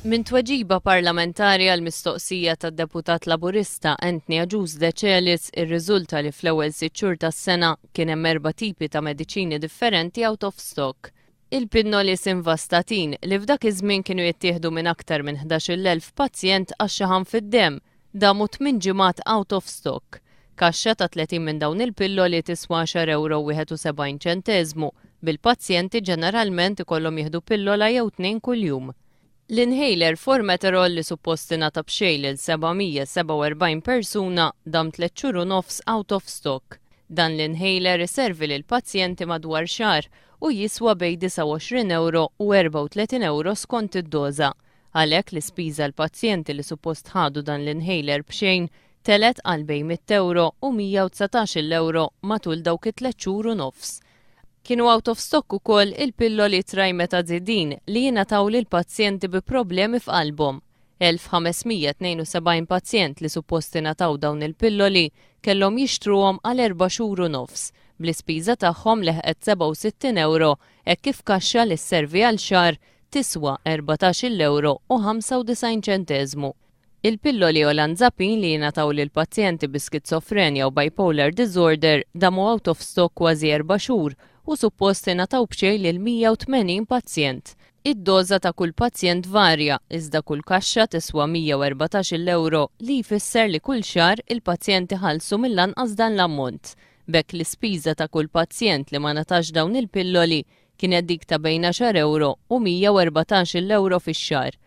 Minn tweġiba parlamentari għal mistoqsija tad-deputat Laburista Anthony Agius Decelis irriżulta li fl-ewwel sitt xhur tas-sena kien hemm erba' tipi ta' mediċini differenti out of stock. Il-pinnoli Simvastatin, li f'dak iż-żmien kienu jittieħdu minn aktar minn 11,000 pazjent għax-xaħam fid-demm, damu tmien ġimgħat out of stock. Kaxxa ta' 30 minn dawn il-pilloli tiswa għaxar ewro u 71 ċenteżmu, bil-pazjenti ġeneralment ikollhom jieħdu pillola jew tnejn kuljum. L-inhaler Formoterol li suppost ingħata b'xejn lil 747 persuna dam tliet xhur u nofs out of stock. Dan l-inhaler iservi lill-pazjenti madwar xahar u jiswa bejn 29 ewro u 34 ewro skont id-doża. Għalhekk l-ispiża għall-pazjenti li suppost ħadu dan l-inhaler b'xejn telgħet għal bejn mitt ewro u 119-il ewro matul dawk it-tliet xhur u nofs. Kienu out of stock ukoll il-pilloli Trimetazidine li jingħataw lil pazjenti bi problemi f'qalbhom. 1,572 pazjent li suppost ingħataw dawn il-pilloli kellhom jixtruhom għal erba' xhur u nofs, bl-ispiża tagħhom leħqet 67 ewro hekk kif kaxxa li sservi għal xahar tiswa 14-il ewro u 95 ċenteżmu. Il-pilloli olanzapine li jingħataw lil pazjenti bi skizofrenja u bipolar disorder damu out of stock kważi erba' xhur u suppost ingħataw b'xejn lil 180 pazjent. Id-doża ta' kull pazjent tvarja, iżda kull kaxxa tiswa 114-il ewro li jfisser li kull xahar il-pazjenti ħallsu mill-anqas dan l-ammont. B'hekk l-ispiża ta' kull pazjent li ma ngħatax dawn il-pilloli kienet dik ta' bejn għaxar ewro u 114-il ewro fix-xahar.